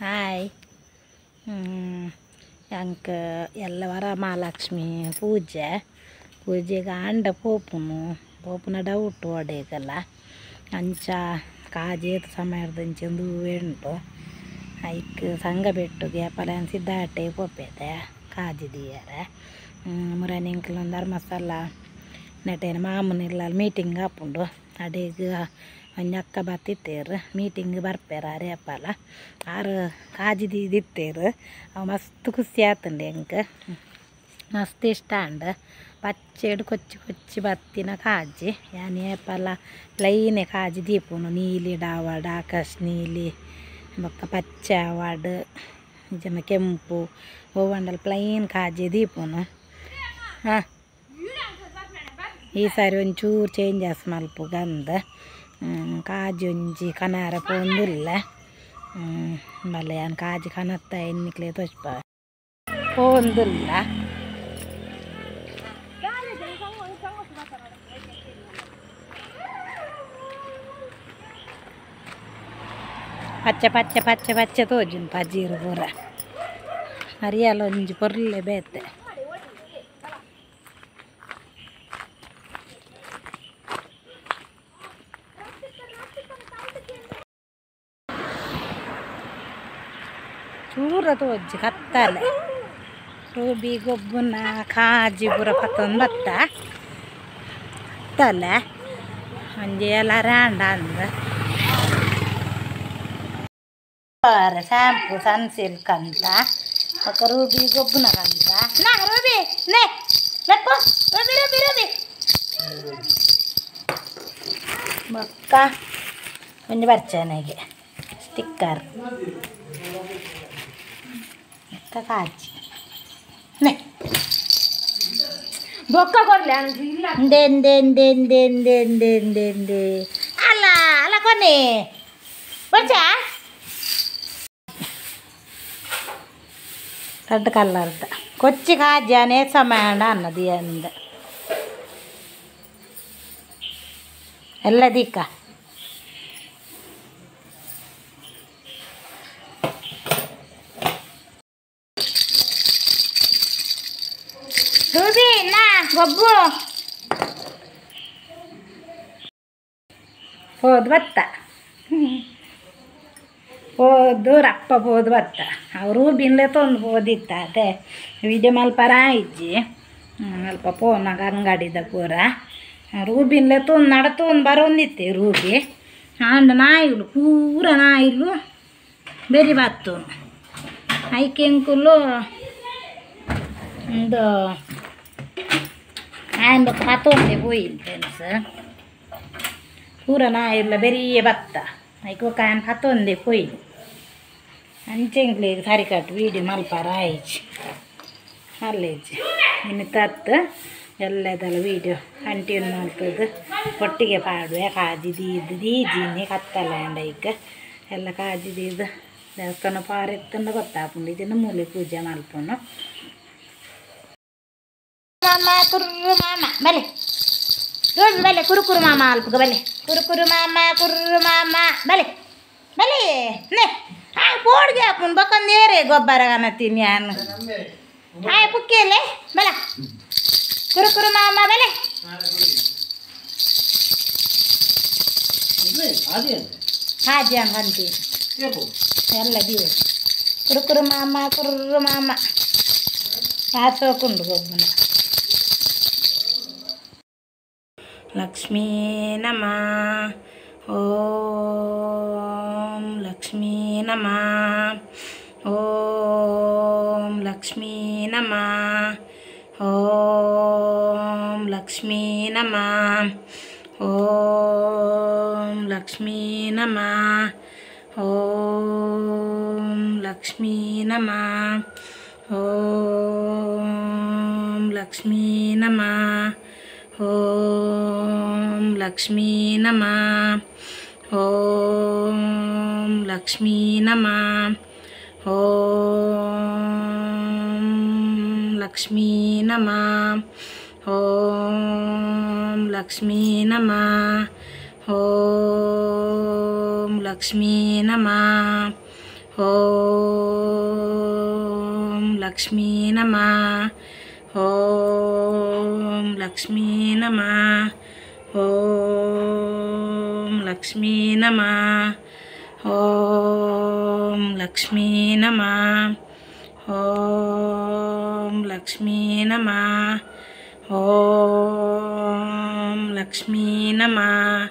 Hi ಅಂಕ ಎಲ್ಲ ವರಮಹಾಲಕ್ಷ್ಮಿ ಪೂಜೆ ಪೂಜೆಗೆ ಅಂಡ ಪೋಪುನು ಪೋಪುನ ಡೌಟ್ ಒಡೆಗಲ್ಲ ಅಂಚ ಕಾಜೇತು ಸಮಯದಂಚೆ ಉಂಟು ಐಕ್ ಸಂಘ ಬೆಟ್ಟುಗೆ ಪಲನ್ ಸಿದ್ಧಾಟೆ ಪೋಪೆದೆ ಕಾಜಿ ದಿಯರೆ ಮುರನಿಂಕಲ್ ಧರ್ಮಸ್ಥಳ ನೆಟೇನ ಮಾಮೂನಿಲ್ಲ ಮೀಟಿಂಗ್ ಆಪುಂಡು ಅಡೆಗ್ ಒಂಜಿ ಅಕ್ಕ ಬತ್ತಿತ್ತೇರು ಮೀಟಿಂಗ್ ಬರ್ಪೇರು ಅರೇಪಲ ಆರು ಕಾಜಿ ದೀದಿತ್ತೇರು ಅವು ಮಸ್ತ್ ಖುಷಿ ಆತುಂಡು ಎಂಕ್ ಮಸ್ತ್ ಇಷ್ಟ ಅಂಡ್ ಪಚ್ಚೆಡ್ ಕೊಚ್ಚಿ ಕೊಚ್ಚಿ ಬತ್ತಿನ ಕಾಜಿ ಯಾನ್ ಏಪಲ ಪ್ಲೈನೆ ಕಾಜಿ ದೀಪುನು ನೀಲಿ ಡಾವಡ್ ಆಕಾಶ್ ನೀಲಿ ಬೊಕ್ಕ ಪಚ್ಚೆ ಆವಡ್ ಜನ ಕೆಂಪು ಒವ್ವಂಡಲ ಪ್ಲೈನ್ ಕಾಜಿ ದೀಪುನು. ಹಾಂ ಈ ಸಾರಿ ಒಂಚೂರು ಚೇಂಜಸ್ ಮಲ್ಪು ಗಂದ ಕಾಜಿ ಒಂಜಿ ಕನಾರ ಪೋಂದುಲ್ಲ ಬಲ್ಲೆ ಯಾನ್ ಕಾಜಿ ಕನತ್ತ ಎನ್ನಿಕ್ಲೆ ತೋಜ್ಪ ಪೋಂದುಲ್ಲ. ಪಚ್ಚೆ ಪಚ್ಚೆ ಪಚ್ಚೆ ಪಚ್ಚೆ ತೋಜುಂಡು ಪಜೀರು ಪೂರ ಮರಿಯಲ ಒಂಜಿ ಪೊರ್ಲೆ ಬೇತೆ. ಚೂರ ತೋಜಿ ಕತ್ತಲೆ ರೂಬಿ ಗೊಬ್ಬುನ ಕಾಜಿ ಪೂರ ಪತ್ತೊಂದು ಬತ್ತ ಕತ್ತಲೆ ಒಂಜಿ ಎಲ್ಲ ರಾಂಡ ಅಂದ್ ಶಾಂಪು ಸನ್ ಸಿಲ್ಕ್ ಅಂತ ಬೊಕ್ಕ ರೂಬಿ ಗೊಬ್ಬುನ ಕಂತ ನಾ ರೂಬಿ ನೇ ಲೆಪ್ಪು ರೂಬಿ ರೂಬಿ ರೂಬಿ ಬೊಕ್ಕ ಒಂಜಿ ಬರ್ಚನೆಗೆ ಸ್ಟಿಕ್ಕರ್ ಕಾಜಿ ನೇ ಬೊಕ್ಕ ಕೊರ್ಲೆ ಇಂದೆ ಇಂದೆ ಇಂದೆ ಇಂದೆ ಇಂದೆ ಇಂದೆ ಇಂದೆ ಇಂದೆ ಅಲ್ಲ ಅಲ್ಲ ಕೊನೆ ಬರ್ಚಾ ರೆಡ್ ಕಲರ್ದ ಕೊಚ್ಚಿ ಕಾಜಾನೆ ಸಮಾಣ ಅನ್ನದಿ ಅಂದ ಎಲ್ಲ ದಿಕ್ಕ ರೂಬಿ ನಾ ಗೊಬ್ಬು ಹೋದ್ ಬತ್ತ ಪೋದು ರಪ್ಪ ಪೋದು ಬತ್ತ ಅವರು ಬಿನ್ಲೆ ತೊಂದು ಪೋದಿತ್ತ ಅದೇ ವಿಡಿಯೋ ಮಲ್ಪರ ಇಜ್ಜಿ ಅಲ್ಪ ಪೋನಾಗ ಅಂಗಡಿದ ಪೂರ ರೂಬಿನ್ಲೆ ತೊಂದು ನಡತೊಂದು ಬರೋಂದಿತ್ತೆ ರೂಬಿ ಆಂಡ ನಾಯಿಲು ಪೂರ ನಾಯಿಲು ಬೆರಿ ಬತ್ತು ಐಕೆ ಎಂಕುಲು ಒಂದು ಆಯನ್ ಬೊಕ್ಕ ಪತ್ತೊಂದೆ ಪೋಯಿನ್ ಫ್ರೆಂಡ್ಸ್ ಪೂರ ನಾಯಿಲ್ಲ ಬೆರಿಯೇ ಬತ್ತ ಐಕ್ ಬೊಕ್ಕ ಆಯನ್ ಪತ್ತೊಂದೆ ಪೋಯಿನ್ ಅಂಚೆಂಕ್ಲೆಗ್ ಸರಿಕಟ್ ವೀಡಿಯೋ ಮಲ್ಪರ ಆಯ್ಚಿ ಅಲ್ಲೇಜಿ ಇನ್ನು ತತ್ತು ಎಲ್ಲದಲ್ಲ ವೀಡಿಯೋ ಕಂಟಿನ್ಯೂ ಮಲ್ತದು ಒಟ್ಟಿಗೆ ಪಾಡುವೆ ಕಾಜಿ ದೀದು ದೀಜಿನಿ ಕತ್ತಲ ಆಂಡ ಐಕ್ ಎಲ್ಲ ಕಾಜಿ ದೀದು ದೇವಸ್ಥಾನ ಪಾರೆತ್ತಂಡ ಗೊತ್ತಾಪುಂಡು ಇದನ್ನು ಮೂಲೆ ಪೂಜೆ ಮಲ್ಪುನು. ಮಾಮ ಕುರ್ರು ಮಾಮ ಬಲೆ ರೋಬಿ ಬಲೆ ಕುರು ಕುರು ಮಾಮ ಅಲ್ಪಗ ಬಲೆ ಕುರು ಕುರು ಮಾಮ ಕುರ್ರು ಮಾಮ ಬಲೆ ಬಲೆ ನೇ ಹಾಯ್ ಪೋಡ್ಗೆ ಹಾಪುನ್ ಬೊಕ್ಕ ನೇರೆ ಗೊಬ್ಬರ ಕನತೀನಿ ಯಾನು ಹಾಯ್ ಪುಕ್ಕಿಯಲ್ಲೇ ಬಲ ಕುರು ಕುರು ಮಾಮ ಬಲೆ ಹಾಜಿ ಅಂತೀನಿ ಎಲ್ಲ ದಿವ ಕುರು ಕುರು ಮಾಮ ಕುರ್ರು ಮಾಮ ಸೋಕುಂಡು ಗೊಬ್ಬನ. ಲಕ್ಷ್ಮೀ ನಮಃ ಓಂ ಲಕ್ಷ್ಮೀ ನಮಃ ಓಂ ಲಕ್ಷ್ಮೀ ನಮಃ ಓಂ ಲಕ್ಷ್ಮೀ ನಮಃ ಓಂ ಲಕ್ಷ್ಮೀ ನಮಃ ಓಂ ಲಕ್ಷ್ಮೀ ನಮಃ ಓಂ ಲಕ್ಷ್ಮೀ ನಮಃ ಓಂ ಲಕ್ಷ್ಮೀ ನಮಃ ಓಂ ಲಕ್ಷ್ಮೀ ನಮಃ ಓಂ ಲಕ್ಷ್ಮೀ ನಮಃ ಓಂ ಲಕ್ಷ್ಮೀ ನಮಃ ಓಂ ಲಕ್ಷ್ಮೀ ನಮಃ ಓಂ ಲಕ್ಷ್ಮೀ ನಮಃ ಓಂ ಲಕ್ಷ್ಮೀ ನಮಃ ಓಂ ಲಕ್ಷ್ಮೀ ನಮಃ ಓಂ ಲಕ್ಷ್ಮೀ ನಮಃ ಓಂ ಲಕ್ಷ್ಮೀ ನಮಃ ಓಂ ಲಕ್ಷ್ಮೀ ನಮಃ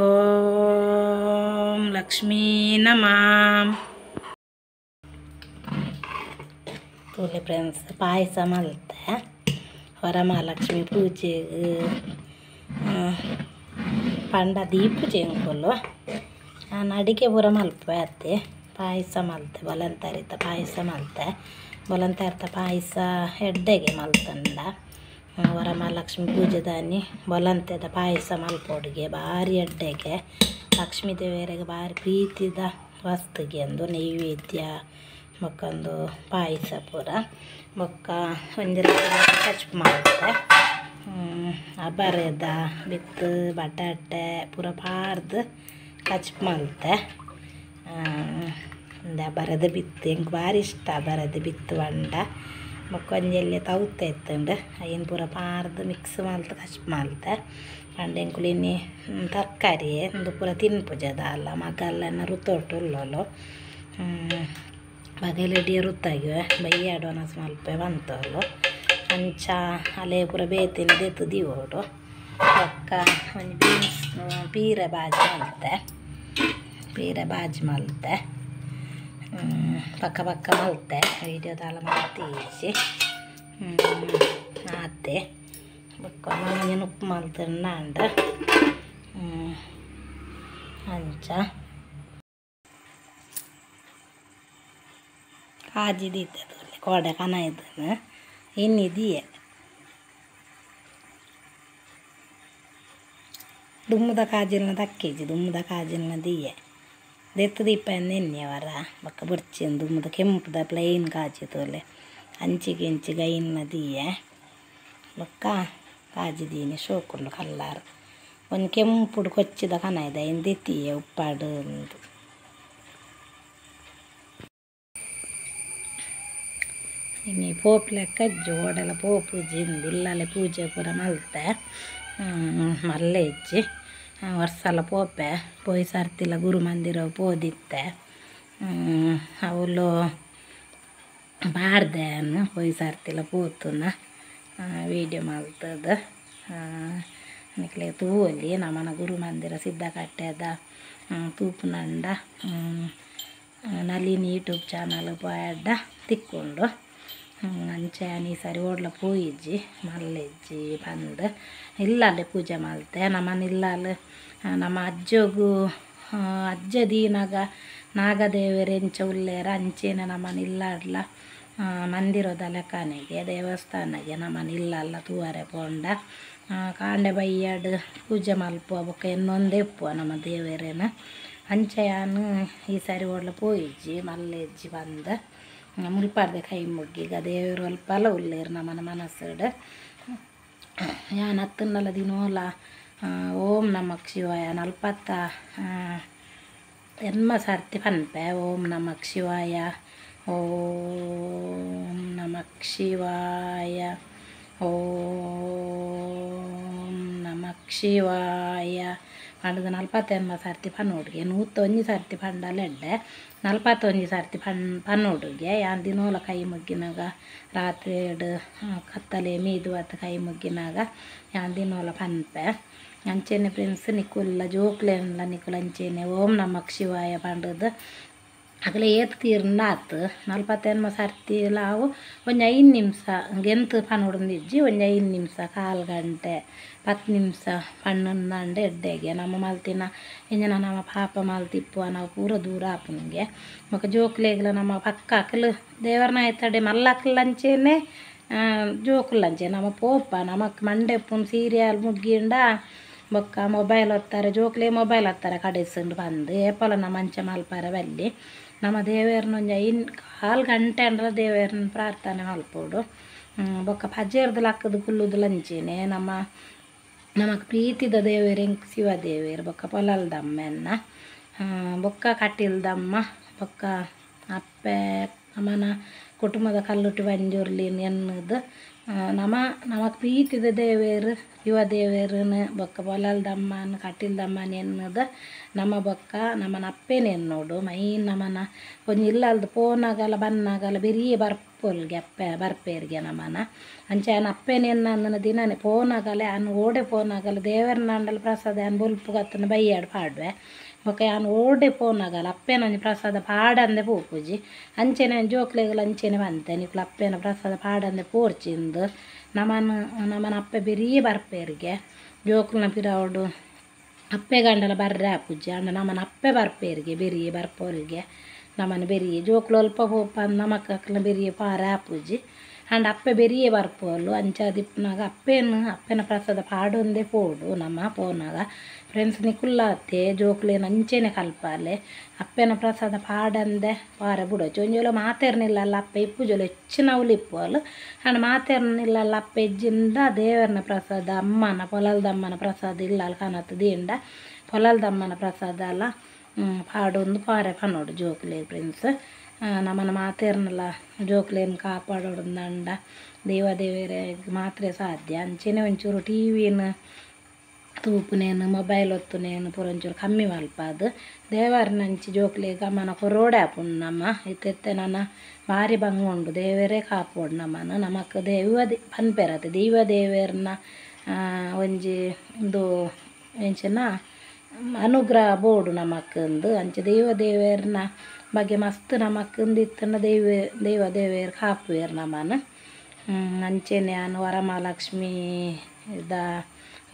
ಓಂ ಲಕ್ಷ್ಮೀ ನಮಃ. ತೂಲೆ ಫ್ರೆಂಡ್ಸ್ ಪಾಯಸ ಮಲ್ತೆ ವರಮಹಾಲಕ್ಷ್ಮಿ ಪೂಜೆಗೆ ಪಂಡ ದೀಪೂಜೆ ಅಂಕುಲು ನಾನು ಅಡಿಗೆ ಪೂರ ಮಲ್ಪೆ ಅತ್ತೆ ಪಾಯಸ ಮಲ್ತೆ ಬಲಂತರಿತ ಪಾಯಸ ಮಲ್ತೆ ಬಲಂತರಿತ ಪಾಯಸ ಎಡ್ಡೆಗೆ ಮಲ್ತಂಡ ವರಮಹಾಲಕ್ಷ್ಮಿ ಪೂಜೆದಾನಿ ಬಲಂತೆದ ಪಾಯಸ ಮಲ್ಪೊಡುಗೆ ಭಾರಿ ಎಡ್ಡೆಗೆ ಲಕ್ಷ್ಮೀ ದೇವರಿಗೆ ಭಾರಿ ಪ್ರೀತಿದ ವಸ್ತುಗೆ ಅಂದು ನೈವೇದ್ಯ ಬೊಕ್ಕೊಂದು ಪಾಯಸ ಪೂರ ಬೊಕ್ಕ ಒಂಜಿ ಕಚ್ಪು ಮಲ್ತೆ ಬರೆದ ಬಿತ್ತು ಬಟಾಟೆ ಪೂರ ಪಾರ್ದು ಕಚ್ಪು ಮಲ್ತೆ ಬರದ ಬಿತ್ತು ಎಂಕ್ ಭಾರಿ ಇಷ್ಟ ಬರದ ಬಿತ್ತು ಬಂಡ ಬೊಕ್ಕ ಒಂಜೆಲ್ಲೆ ತೌತೆ ಇತ್ತುಂಡು ಅಯ್ಯನ್ ಪೂರ ಪಾರ್ದು ಮಿಕ್ಸ್ ಮಲ್ತು ಕಚ್ಪು ಮಲ್ತೆ ಪಂಡ ಎಂಕುಲು ಇನ್ನಿ ತರಕಾರಿ ಉಂದು ಪೂರ ತಿನ್ಪುಜ ದಾಲ ಮಗಲ್ಲನ ರುತೊಟ್ಟು ಉಲ್ಲೋಲು ಬಗೆಲೆಡಿ ರುತ್ತಾಗಿವೆ ಬಯ್ಯಾಡು ಒನಸ್ ಮಲ್ಪೆ ಬಂತೋಲು ಅಂಚ ಅಲೆ ಪೂರ ಬೇತಿನ ದೆತ್ತು ದೀವೋಡು ಬೊಕ್ಕ ಒಂಜಿ ಬೀನ್ಸ್ ಪೀರೆ ಬಾಜಿ ಮಲ್ತೆ ಪೀರೆ ಬಾಜಿ ಮಲ್ತೆ ಪಕ್ಕ ಪಕ್ಕ ಮಲ್ತೆ ವೀಡಿಯೋ ದಾಲ ಮಲ್ತೀಜಿ ಆತೆ ಬೊಕ್ಕ ಒಂಜಿ ಉಪ್ಪು ಮಲ್ತುಂಡ ಅಂಚ ಕಾಜಿ ದೀತೆ ತೂಲೆ ಕೋಡೆ ಕನ ಇದ್ದನು ಇನ್ನಿ ದಿಯೆ ದುಮ್ಮದ ಕಾಜಿಲ್ನ ದಕ್ಕಿಜಿ ದುಮ್ಮದ ಕಾಜಿಲ್ನ ದಿಯೆ ದೆತ್ತು ದೀಪ ಎಣ್ಣೆ ವರ ಬೊಕ್ಕ ಬೊರ್ಚಿ ದುಮ್ಮದ ಕೆಂಪುದ ಪ್ಲೈನ್ ಕಾಜಿ ತೂಲೆ ಅಂಚಿಗೆ ಇಂಚಿಗೆ ಐನ್ನ ದಿಯೆ ಬೊಕ್ಕ ಕಾಜಿ ದೀನಿ ಶೋಕುಂಡು ಕಲ್ಲಾರು ಒಂಜಿ ಕೆಂಪುಡು ಕೊಚ್ಚಿದ ಕನ ಇದೆ ಐನ್ ದೆತ್ತಿಯೆ ಉಪ್ಪಾಡು ಉಂದು. ಇನ್ನು ಪೋಪು ಲೆಕ್ಕ ಓಡಲ ಪೋಪುಜಿ ಇಲ್ಲಲೆ ಪೂಜೆ ಪೂರ ಮಲ್ತೆ ಮಲ್ಲೆ ಇಜ್ಜಿ ವರ್ಷಲ ಪೋಪೆ ಪೋಯಿ ಸರ್ತಿಲ ಗುರು ಮಂದಿರ ಪೋದಿತ್ತೆ ಅವಳು ಬಾರ್ದೆ ಪೋಯಿ ಸರ್ತಿಲ ಪೋತುನ ವೀಡಿಯೋ ಮಲ್ತದ ನಿಕ್ಲೆ ತೂವೊಲಿ ನಮನ ಗುರು ಮಂದಿರ ಸಿದ್ಧಕಟ್ಟೆದ ತೂಪುನಂಡ ನಳಿನಿ ಯೂಟ್ಯೂಬ್ ಚಾನಲ್ ಪೋಯಡ್ಡ ತಿಕ್ಕೊಂಡು ಅಂಚೆ ಈ ಸಾರಿ ಓಡ್ಲ ಪೋಯಿಜ್ಜಿ ಮಲ್ಲೆಜ್ಜಿ ಬಂದು ಇಲ್ಲಲ್ಲೇ ಪೂಜೆ ಮಲ್ತೆ ನಮ್ಮನೆ ಇಲ್ಲಲ್ಲಿ ನಮ್ಮ ಅಜ್ಜಗೂ ಅಜ್ಜ ದೀನಾಗ ನಾಗದೇವರ ಎಂಚ ಉಲ್ಲೇರ ಅಂಚೆನೆ ನಮ್ಮನೆ ಇಲ್ಲಾಡ್ಲ ಮಂದಿರದ ಲೆಕ್ಕನಿಗೆ ದೇವಸ್ಥಾನಗೆ ನಮ್ಮನೆ ಇಲ್ಲಲ್ಲ ತೂವರೆ ಪೋಂಡ ಕಾಂಡೆ ಬಯ್ಯಾಡು ಪೂಜೆ ಮಲ್ಪುವ ಬೊಕ್ಕ ಇನ್ನೊಂದೇ ಇಪ್ಪುವ ನಮ್ಮ ದೇವರೇನ ಅಂಚೆಯಾನು ಈ ಸಾರಿ ಓಡ್ಲ ಪೋಯಿಜ್ಜಿ ಮಲ್ಲೆಜ್ಜಿ ಬಂದು ಮುಲ್ಪಾರ್ದೆ ಕೈ ಮುಗ್ಗಿಗ ದೇವರು ಅಲ್ಪಲ ಉಲ್ಲೇರು ನಮ್ಮನ ಮನಸ್ಸುಡು ಯಾನ್ ಅತ್ತನ್ನಲ ದಿನೋಲ ಓಂ ನಮಃ ಶಿವಾಯ ನಲ್ಪತ್ತ ಎನ್ಮ ಸರ್ತಿ ಪನ್ಪೆ ಓಂ ನಮಃ ಶಿವಾಯ ಓಂ ನಮಃ ಶಿವಾಯ ಓಂ ನಮಃ ಶಿವಾಯ ಪಂಡದ ನಲ್ಪತ್ತೆನ್ಮ ಸರ್ತಿ ಪನ್ನೋಡುಗೆ ನೂತೊಂಜಿ ಸರ್ತಿ ಪಂಡಲ ಎಡ್ಡೆ ನಲ್ಪತ್ತೊಂಜಿ ಸರ್ತಿ ಪನ್ನೋಡುಗೆ ಯಾನ್ ದಿನೋಲ ಕೈ ಮುಗ್ಗಿನಾಗ ರಾತ್ರಿ ಕತ್ತಲೆ ಮೀದು ಅತ್ತ ಕೈ ಮುಗ್ಗಿನಾಗ ಯಾನ್ ದಿನೋಲ ಪನ್ಪೆ ಅಂಚೆನೆ ಫ್ರೆಂಡ್ಸ್ ನಿಕುಲ್ಲ ಜೋಕ್ಲೆನ್ಲ ನಿಕುಲ್ ಅಂಚೆನೆ ಓಂ ನಮಃ ಶಿವಾಯ ಪಂಡದ ಅಗಲ ಏತ್ ತೀರ್ನ ಆತು ನಲ್ಪತ್ತೆನ್ಮ ಸರ್ತಿ ಲಾವು ಒಂಜಿ ಐದು ನಿಮಿಷ ಎಂತ ಪನೊಡೊಂದಿಜ್ಜಿ ಒಂಜಿ ಐದು ನಿಮಿಷ ಕಾಲು ಗಂಟೆ 10 ನಿಮಿಷ ಪಣ್ಣಂಡ ಎಡ್ಡೆಗೆ ನಮ್ಮ ಮಲ್ತಿನ ಇಂಜನ ನಮ್ಮ ಪಾಪ ಮಲ್ತಿಪ್ಪುವ ನಾವು ಪೂರ ದೂರ ಆಪುನಿಗೆ ಬೊಕ ಜೋಕ್ಲೆಗ್ಲ ನಮ್ಮ ಪಕ್ಕ ಅಕಲು ದೇವರ್ನ ಆಯ್ತಡೆ ಮಲ್ಲಕ್ಲ ಅಂಚೆನೆ ಜೋಕುಲು ಅಂಚೆ ನಮ್ಮ ಪೋಪ ನಮಕ್ ಮಂಡೆಪ್ಪುನ್ ಸೀರಿಯಲ್ ಮುಗ್ಗಿಂಡ ಬೊಕ್ಕ ಮೊಬೈಲ್ ಒತ್ತಾರೆ ಜೋಕ್ಲೆ ಮೊಬೈಲ್ ಒತ್ತಾರೆ ಕಡೆಸುಂಡು ಬಂದು ಏಪಲ ನಮ್ಮ ಅಂಚೆ ಮಲ್ಪರೆ ಬಲ್ಲಿ ನಮ್ಮ ದೇವೇರ್ನ ಒಂಜಿ ಐನ್ ಕಾಲು ಗಂಟೆ ಅಂದ್ರೆ ದೇವೇರ್ನ ಪ್ರಾರ್ಥನೆ ಮಲ್ಪೊಡು ಬೊಕ್ಕ ಪಜೇರ್ದ ಲಕ್ಕದ ಕುಲ್ಲುದು ಲಂಚೆನೆ ನಮ್ಮ ನಮಕ್ ಪ್ರೀತಿದ ದೇವೇರ್ ಎಂಕ್ ಶಿವ ದೇವೇರ್ ಬೊಕ್ಕ ಪೊಲಲ್ದಮ್ಮೆನ್ನ ಬೊಕ್ಕ ಕಟೀಲ್ದಮ್ಮ ಬೊಕ್ಕ ಅಪ್ಪೆ ನಮನ ಕುಟುಂಬದ ಕಲ್ಲುಟ್ಟಿ ಬಂಜುರ್ಲಿ ಎನ್ನುದು ನಮ ನಮಕ್ ಪ್ರೀತಿದ ದೇವೇರು ಯುವ ದೇವೇರನ ಬೊಕ್ಕ ಪೊಲಲ್ದಮ್ಮನ ಕಟ್ಟಿಲ್ದಮ್ಮನ ಎನ್ನುದು ನಮ್ಮ ಬೊಕ್ಕ ನಮನ ಅಪ್ಪೆನೆ ಎನ್ನೋಡು ಮೈನ್ ನಮನ ಒಂಜಿ ಇಲ್ಲಲ್ದು ಪೋನಾಗಲ ಬನ್ನಾಗಲ ಬೆರಿಯೆ ಬರ್ಪೊಲ್ಗೆ ಅಪ್ಪೆ ಬರ್ಪೇರಿಗೆ ನಮನ ಅಂಚೆ ಆನ್ ಅಪ್ಪೆನೆ ಎನ್ನಂದನ ದಿನನೆ ಪೋನಾಗಲ ಆನ್ ಓಡೆ ಪೋನಾಗಲ ದೇವರನಾಂಡಲ ಪ್ರಸಾದ ಆನ್ ಬೊಲ್ಪು ಗತ್ತನ ಬಯ್ಯಾಡ್ ಪಾಡ್ವೆ ಬೊಕ್ಕ ಯಾನ್ ಓಡೆ ಪೋನಾಗಲ ಅಪ್ಪೆನ ಒಂಜಿ ಪ್ರಸಾದ ಪಾಡಂದೆ ಪೋಪುಜಿ ಅಂಚೆನೆ ಜೋಕ್ಲೆಗ್ಲ ಅಂಚೆನೆ ಬಂತೆ ನಿಕ್ಲು ಅಪ್ಪೆನ ಪ್ರಸಾದ ಪಾಡಂದೆ ಪೋರ್ಚಿಂದು ನಮನ ನಮನ ಅಪ್ಪೆ ಬೆರಿಯೆ ಬರ್ಪೇರಿಗೆ ಜೋಕ್ಲನ ಪಿರವುಡು ಅಪ್ಪೆ ಗಂಡಲ ಬರ್ರೆ ಆಪುಜಿ ಅಂಡ ನಮನ ಅಪ್ಪೆ ಬರ್ಪೇರಿಗೆ ಬೆರಿಯೆ ಬರ್ಪೋಲ್ಗೆ ನಮನ ಬೆರಿಯೆ ಜೋಕ್ಲು ಅಲ್ಪ ಪೋಪ ನಮಕ್ ಅಕ್ಲನ ಬೆರಿಯೆ ಪಾರ ಆಪುಜಿ ಅಂಡ ಅಪ್ಪೆ ಬೆರಿಯೆ ಬರ್ಪೋಲು ಅಂಚ ದಿಪ್ಪುನಾಗ ಅಪ್ಪೆನ ಅಪ್ಪೆನ ಪ್ರಸಾದ ಪಾಡೊಂದೇ ಪೋಡು ನಮ್ಮ ಪೋನಾಗ ಫ್ರೆಂಡ್ಸ್ ನಿಕುಲ್ಲಾತೆ ಜೋಕ್ಲೆನ್ ಅಂಚೆನೆ ಕಲ್ಪಾಲೆ ಅಪ್ಪೆನ ಪ್ರಸಾದ ಪಾಡಂದೆ ಪಾರ ಬುಡೊಚ್ಚಿ ಒಂಜೊಲ ಮಾತೆರ್ನಿಲ್ಲಲ್ಲ ಅಪ್ಪೆ ಇಪ್ಪುಜೊಲು ಹೆಚ್ಚಿನವುಲು ಇಪ್ಪುವಲು ಅಂಡ ಮಾತೆರ್ನಿಲ್ಲಲ್ಲ ಅಪ್ಪೆ ಇಜ್ಜಿಂದ ದೇವರನ ಪ್ರಸಾದ ಅಮ್ಮನ ಪೊಲಲ್ದಮ್ಮನ ಪ್ರಸಾದ ಇಲ್ಲಲ್ ಕನತ್ ದಿಂಡ ಪೊಲಲ್ದಮ್ಮನ ಪ್ರಸಾದ ಅಲ್ಲ ಪಾಡೊಂದು ಪಾರೆ ಪನೊಡು ಜೋಕ್ಲೆ ಫ್ರೆಂಡ್ಸ್ ನಮನ ಮಾತೆರ್ನಲ ಜೋಕ್ಲೆನ್ ಕಾಪಾಡೋಡು ದೇವ ದೇವರೇ ಮಾತ್ರೆ ಸಾಧ್ಯ ಅಂಚೆನೆ ಒಂಚೂರು ಟಿ ವಿನ ತೂಪುನೇನು ಮೊಬೈಲ್ ಒತ್ತುನೇನು ಪೂರ ಒಂಚೂರು ಕಮ್ಮಿ ಮಲ್ಪಾದ್ ದೇವರನಂಚಿ ಜೋಕ್ಲೆ ಗಮನ ಕೊರೋಡೆ ಆಪುಂಡು ನಮ್ಮ ಇತ್ತೆ ನನ ಭಾರಿ ಬಂಗ ಉಂಡು ದೇವರೇ ಕಾಪೋಡು ನಮನ ನಮಕ್ ದೈವ ಪನ್ಪೆರತೆ ದೈವ ದೇವೆರ್ನ ಒಂಜಿ ಉಂದು ಎಂಚಿನ ಅನುಗ್ರಹ ಬೋಡು ನಮಕ್ಂದು ಅಂಚೆ ದೈವ ದೇವೆರ್ನ ಬಗ್ಗೆ ಮಸ್ತ್ ನಮಕ್ಂದು ಇತ್ತಂಡ ದೈವ ದೈವ ದೇವೆರ್ ಕಾಪುವೆರ್ ನಮನ ಅಂಚೆನೆ ಯಾನ್ ವರಮಹಾಲಕ್ಷ್ಮಿ ದ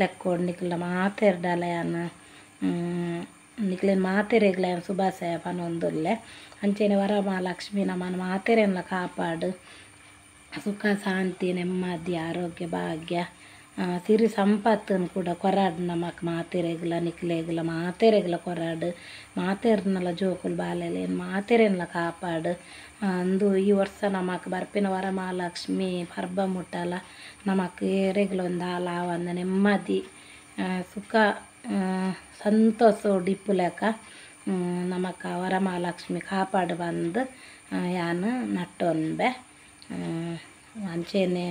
ಲೆಕ್ಕೋಡು ನಿಕ್ಲ ಮಾತೆರ್ಡಲ ಯಾನ್ ನಿಕ್ಲೆನ್ ಮಾತೆರೆಗ್ಲ ಯಾನ್ ಶುಭಾಶಯ ಪನೊಂದುಲ್ಲೆ ಅಂಚೆನೆ ವರಮಹಾಲಕ್ಷ್ಮಿ ನಮನ ಮಾತೆರೆನ್ಲ ಕಾಪಾಡು ಸುಖ ಶಾಂತಿ ನೆಮ್ಮದಿ ಆರೋಗ್ಯ ಭಾಗ್ಯ ಸಿರಿ ಸಂಪತ್ತನ್ನು ಕೂಡ ಕೊರಾಡು ನಮಕ್ ಮಾತೆರೆಗ್ಲ ನಿಕ್ಲೆಗ್ಲ ಮಾತೆರೆಗ್ಲ ಕೊರಾಡು ಮಾತೆರ್ನಲ ಜೋಕುಲು ಬಾಲೆಲೇನು ಮಾತೆರೆನ್ಲ ಕಾಪಾಡು ಅಂದು ಈ ವರ್ಷ ನಮಕ್ ಬರ್ಪಿನ ವರಮಹಾಲಕ್ಷ್ಮಿ ಪರ್ಬ ಮುಟ್ಟಲ ನಮಕ್ ಏರೆಗ್ಲ ಒಂದು ಆಲಾವಂದ ನೆಮ್ಮದಿ ಸುಖ ಸಂತೋಷ ಇಪ್ಪುಲೆಕ ನಮಕ್ ವರಮಹಾಲಕ್ಷ್ಮಿ ಕಾಪಾಡು ಬಂದು ಯಾನ್ ನಟ್ಟೊನ್ಬೆ ಅಂಚೆನೆ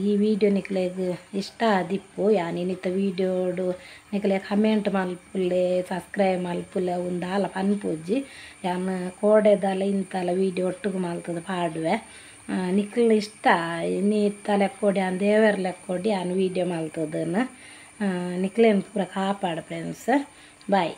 ಈ ವಿಡಿಯೋ ನಿಕ್ಲೆಗ್ ಇಷ್ಟ ಆದಿಪ್ಪು ಯಾನ್ ಇನಿತ ವಿಡಿಯೋಡು ನಿಕ್ಲೆ ಕಮೆಂಟ್ ಮಲ್ಪುಲೆ ಸಬ್ಸ್ಕ್ರೈಬ್ ಮಲ್ಪುಲೆ ಉಂದಾಲ ಪನ್ಪುಜಿ ಯಾನ್ ಕೋಡೆದಲ ಇಂತಲ ವಿಡಿಯೋ ಒಟ್ಟುಗು ಮಲ್ತದ ಪಾಡುವೆ ನಿಕ್ಲ ಇಷ್ಟ ಇನ್ನಿತ್ತ ಲೆಕ್ಕೊಡಿ ಯಾನ್ ದೇವರ ಲೆಕ್ಕೊಡಿ ಯಾನ್ ವಿಡಿಯೋ ಮಲ್ತದನ್ ನಿಕ್ಲೆನ್ ಪೂರ ಕಾಪಾಡು ಫ್ರೆಂಡ್ಸ್ ಬಾಯ್.